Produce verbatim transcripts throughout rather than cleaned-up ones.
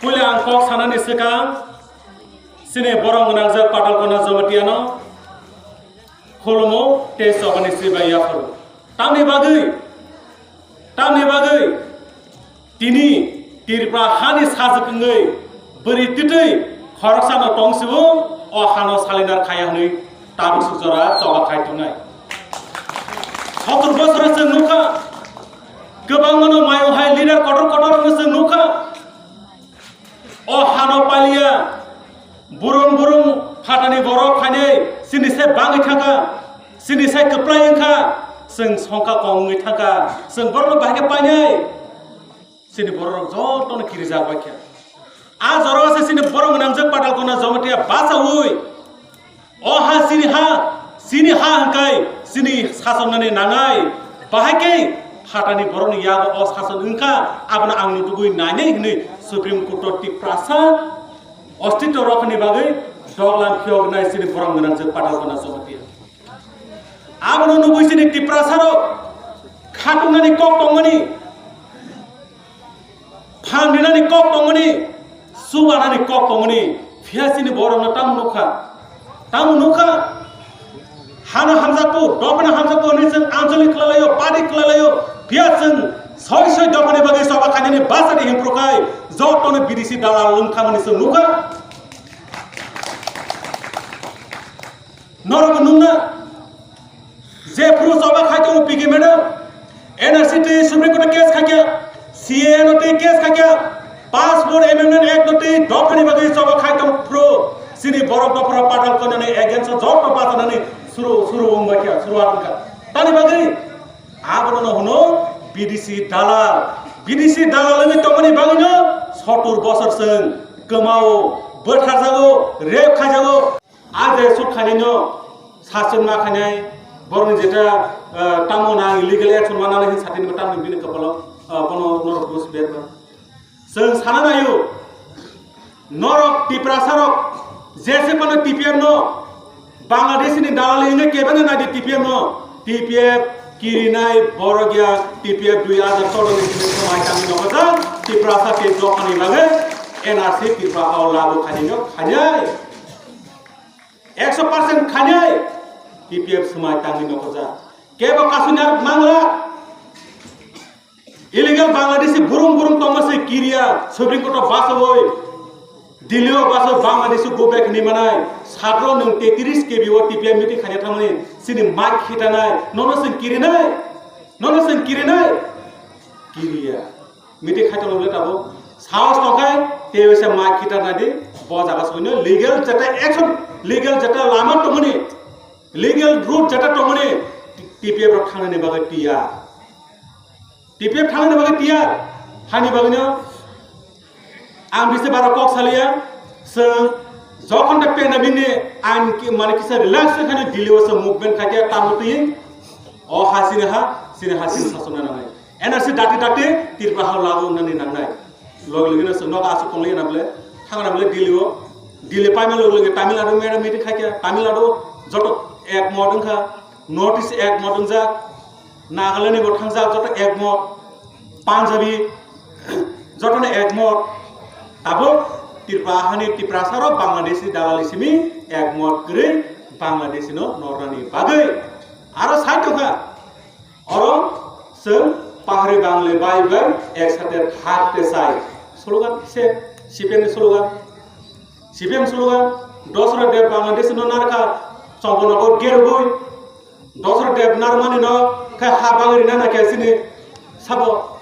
Puila ang kok sanani swkang, sini borok gwnangjak Patalkona Jamatia no khulumo tei chobani sri bai yapharo. Tamni bagwi, tamni bagwi tini Tripura hani sajwk wngwi bwrwi twtwi khoroksano tong sibo o hano salinar khaya hwnwi tabuk suk jora choba khai tongnai. Sotor bosoro chwng nukha, kwbangmano mayo hai leader kotor kotor wngwi chwng nukha. O hano paliya, burung burung phatani borok khainai, chini sai bangwi thangkha, chini sai kwplai wngkha, chwng songkha kong wngwi thangkha, chwng borokno bahai khe painai, chini borok jotono kirijak bai khe. A jorao se chini borok gwnangjak Patalkona Jamatia bachaui, o ha chini ha, chini ha hwnkhe chini sasonnani nangnai. Bahai khe phatani borokni yago o sason wngkha, abono ang nutugwi nainai hwnwi Supreme Court o Tiprasa ostitw rokhani bagwi doglam phiyoknai chini borok gwnangjak Patalkona Jamatia. Abono nugwi chini Tiprasarok khatungnani kok tongmani, phan rinani kok tongmani, chubanani kok tongmani, phiya chini borokno tamo nukha? Tamo nukha? Hano hamjakgo, dophano hamjakgo hwnwi chwng anjali khlailaio, padi khlailaio, phiya chwng soi soi dophani bagwi choba khainani bachadi himpru khai, jotono B D C dalal wngkha hwnwi chwng nukha. Norok nungna jephru choba khai tongo P K madam, N R C twi Supreme Court o case khaikha, C A A no twi case khaikha, Passport Amendment Act no twi dophani bagwi choba khai tong phru, chini borok dophra Patalkonani against o joto bachanani suru, suru wngbaikha, suru wngkha. Tani bagwi abono no hwno B D C dalal. B D C dalal wngwi tongmani bagwino sotor bosor chwng kwmao, bwtharjago, rape khaijago. A je shoot khainai no, saswk ma khainai, borokni jeta, eh, tamo nang illegal action manani hin satini bo tamo bini kapalo, eh, bono norok dos berba. Chwng sana naio, norok Tiprasa rok, jese phano T P F no, Bangladesh ni dalali wngwi kebeno naidi T P F no, T P F kirinai borok ya, T P F dui hajar choudo ni simi somai tangwi nokojak, Tiprasa tei dophani bagwi N R C Tripura o lagu khainai no khainai. Ekso percent khainai T P F swmai tangwi nokojak. Kebo kasui narwk mangla. Illegal Bangladeshi burung burung tongma se kiriya, Supreme Court o basawi, Delhi o basawi Bangladeshi go back hinwi manai. Satro nwng tetris K B o T P F meeting khaina thangmani chini mic khitanai. Nono chwng kirinai? Nono chwng kirinai? Kiriya. Meeting khai tongo le tabuk. Sahos tongkhai, tei waisa mic khitar nadi, bo jaga soino legal jeta action, legal jeta lama tongmani, legal route jeta tongmani, T P F rok thangnani bagwi tiyar. T P F thangnani bagwi tiyar. Hani bagwino ang bisi baro kok saliya, chwng jokhon de pandemic ni ain ki, mane kisa relax khaino Delhi o chwng movement khaikhe tamo twi o ha sini ha, sini ha sini sasona nangnai. N R C dakti dakti Tripura ha lagu nani nangnai. Logi logi no chwng nogo aswk tongli na bole, thangna bole Delhi o. Delhi paima logi logi Tamil Nadu madam meeting khaikhe, Tamil Nadu joto ek mot wngkha, North East ek mot wngjak, Nagaland ni bo thangjak joto ek mot, Punjabi joto no ek mot. Tabuk Tripura hani Tiprasa rok Bangladeshi dalali simi ek mot kwrwi Bangladeshi no nornani bagwi. Aro sai tongkha. Oro chwng pahari bangle bai bai ek sate thak te chai. Slogan se, C P M ni slogan. C P M slogan, Dosra Deb Bangladesh no narkha, Chomponogor gergui. Dosra Deb narmani no khe ha bagwi rina na khe chini sabo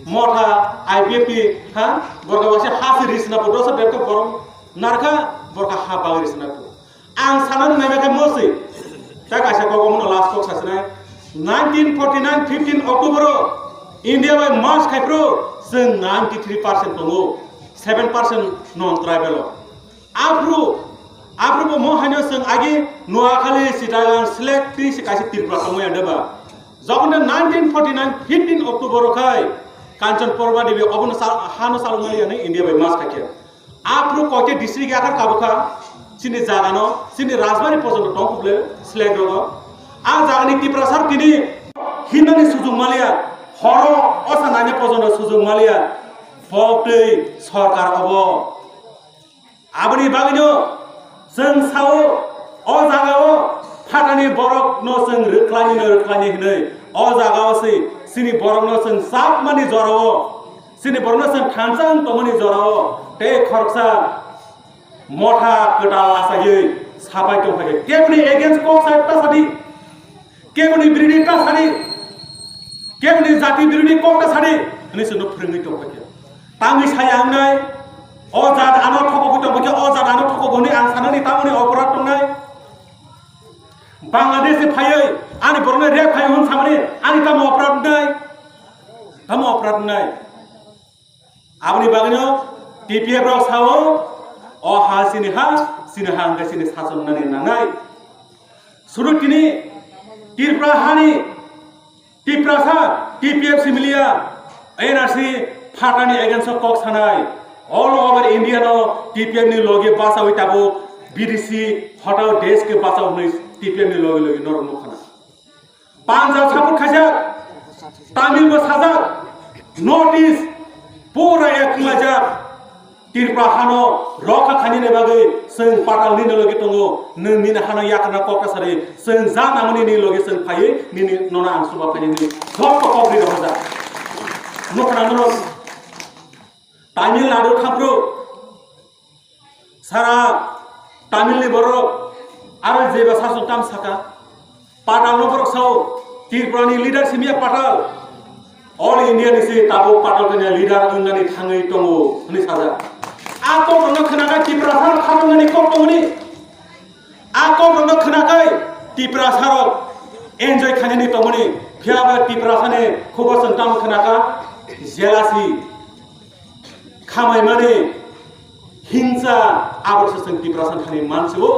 motha I P F T ha, borok wasi ha se risna po, Dosra Deb khe borok narkha, borok ha bagwi risna po. Ang sanani naima khe moswi. Ta kaisa kok omono last kok sasinai. Nineteen forty nine fifteen October o India bai march khai phuru chwng ninety three percent tongo. Seven percent non tribal o. Aphuru, aphuru bo mo haino chwng agi Noakhali, Chittagong, Sylhet twi se kaisa Tripura tongmani anda ba. Jokhon de nineteen forty nine fifteen October o khai Kanchan Purba Devi obono sal-, hano salwmani ani India bai march khai khe. Aphuru koite district yakhar kabukha, chini jagano, chini Rajbari porjonto tong khuble, Sylhet rogo. A jagani Tiprasa tini hinnani sujung maliya, horo osa naina porjonto sujung maliya. Koktwi sorkar obo. Aboni bagwino chwng sao, o jagao phatani borokno chwng rwkhlainino rwkhlaini hwnwi, o jagao se chini borokno chwng chapmani jorao, chini borokno chwng thansa wng tongmani jorao tei khoroksa motha kwtal achaiwi sapai tongphai khe. Keboni against kok sai ta sadi, keboni birodhi ta sadi, keboni jati birodhi kok ta sadi hwnwi chwngno phwrwngwi tongphai khe. Tangwi saya wngnai, o jat ano thokogwi tongphai khe, o jat ano thokogo hwnwi ang sanani tamoni oporad tongnai? Bangladesh ni phaiwi ani borokno rep khai hwn samani ani tamo oporad wngnai? Tamo oporad wngnai? Aboni bagwino T P F rok sao, o ha chini ha, chini ha hwnkhe chini sachok nani nangnai. Suru tini Tripura hani Tiprasa, T P F similiya, N R C phatani against o kok sanai. All over India no T P F ni loge bachawi tabuk B D C hotao desh ke bachao hwnwi T P F ni loge loge norok nukha na. Punjab support khaijak, Tamil bo sajak, North East pura ek khlajak. Tripura hano rokha khainani bagwi chwng patal nini logi tongo, nwng nini hano yakarna kok kasari, chwng ja nangmani nini logi chwng phaiwi nini nono ang suba phainani kok kok ri rok jak. Nukha na norok Tamil Nadu khaphuru sara Tamil ni borok aro jeba sasong tam saka. Patal no borok sao, Tripura ni leader simi ya patal. All India ni se tabuk patal kanya leader wngnani thangwi tongo hwnwi sajak. A kok no khwnakhai Tiprasa rok khamungani kok tongmani. A kok no khwnakhai Tiprasa rok enjoy khainani tongmani. Phiya ba Tiprasa ni khubor chwng tamo khwnakha, jealousy. Khamai mani hingsa, abo se chwng Tiprasa thani mansibo.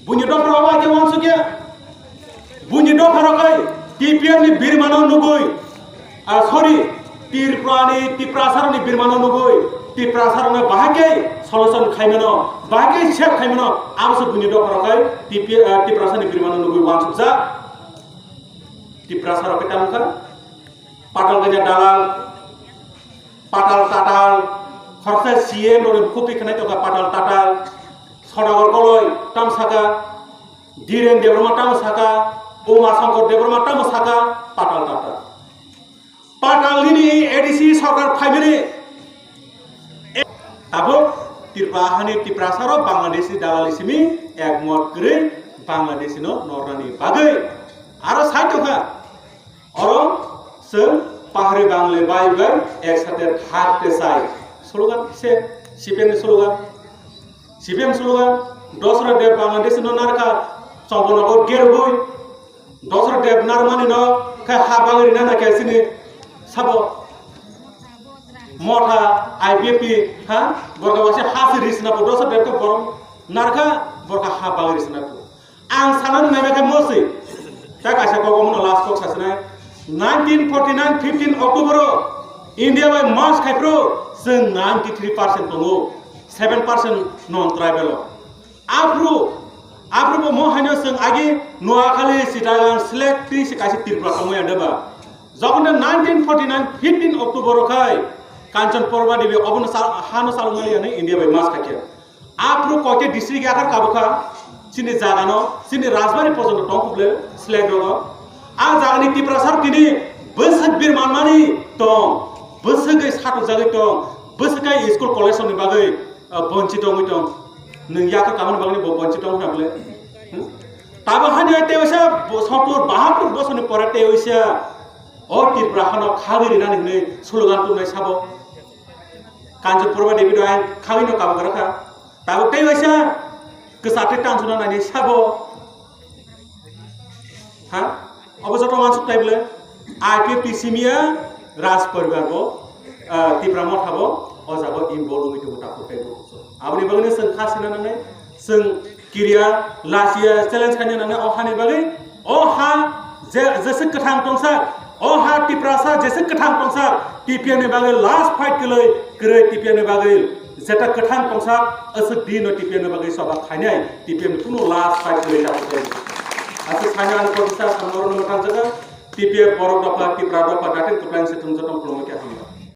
Buini dopha rok bai khe wansukya. Buini dopha rok kai T P F ni birmano nugui, ah, sorry, Tripura ni Tiprasa rok ni birmano nugui, Tiprasa rok no bahai khe solution khaimano, bahai khe sep khaimano, abo se buini dopha rok kai T P, ah, Tiprasa ni birmano nugui wansukjak. Tiprasa rok khe tamo kha. Patal ganya dalal, patal tatal, khoroksa C M rokni bukhuk twi khwnai tongkha patal tatal, Sodagar Koloi tam saka, Dhiren Debbarma tam saka, Uma Shankar Debbarma tam saka, patal tatal. Patal nini A D C sorkar phaimani. Tabuk Tripura hani Tiprasa rok Bangladesh ni dalal simi ekmot kwrwi Bangladesh no nornani bagwi. Aro sai tongkha. Oro chwng pahari bangle bai bai ek sate thak te sai. Slogan se C P M ni slogan. C P M slogan, Dosra Deb Bangladesh no narkha, Chomponogo gergui. Dosra Deb narmani no khe ha bagwi rina na khe sini sabo. Motha I P F T ha, borok wasi ha si risna bo Dosra Deb khe borok narkha, borok ha bagwi risna bo. Ang sanani nai khe moswi. Ta kaisa kok omono last kok sasinai. Nineteen forty-nine fifteen October o India bai march khai phuru chwng ninety three percent tongo, seven percent non tribal o. Aphuru, aphuru bo mo haino chwng agi Noakhali, Chittagong, Silek twi se kaisa Tripura tongmani anda ba. Jokhon nineteen forty-nine fifteen October o khai Kanchan Purba Devi obono sal-, hano salwngmani hwnwi India bai march khai khe. Aphuru koite district yakar kabukha, chini jagano, chini rajbari porjonto tong khuble select rogo. A jagani Tiprasa rok tini bwswk bir manmani tong, bwswk bai satok jagwi tong, bwswk kai school college rokni bagwi, ah, bonchi tongwi tong. Nwng yakar kabani bagwi bo bonchi tong hwnna bole? Hmm? Tabo hani tei waisa bo-, sottor bahattor bosorni pore tei waisa o Tripura hano khagwi rinani hwnwi slogan tubunai sabo. Kanchan Purba Devi do ai khagwi no kabugra kha. Tabuk tei waisa kwchak tei tansukna nainai sabo. Ha? Obo joto wansuk tai bwle. I P F T simiya Raj poribar bo, ah, Tipra Motha bo, o jaga involve wngwi tongo takhuk tei bukhuk. Aboni bagwino chwng kha sina nangnai, chwng kiriya, lachiya, challenge khaina nangnai o hani bagwi. O ha je, jeswk kwthang tongsa, o ha Tiprasa jeswk kwthang tongsa, T P F ni bagwi last fight kwlwi, kwrwi T P F ni bagwi jeta kwthang tongsa, aswk di no T P F ni bagwi soba khainai, T P F ni kunu last fight kwlwi ta kwrwi. Aswk khaina ani professor samno rwno mwthang jaga, T P F borok dopha, Tipra dopha, datin kwplai se thung jotong khulumwi khe hamya.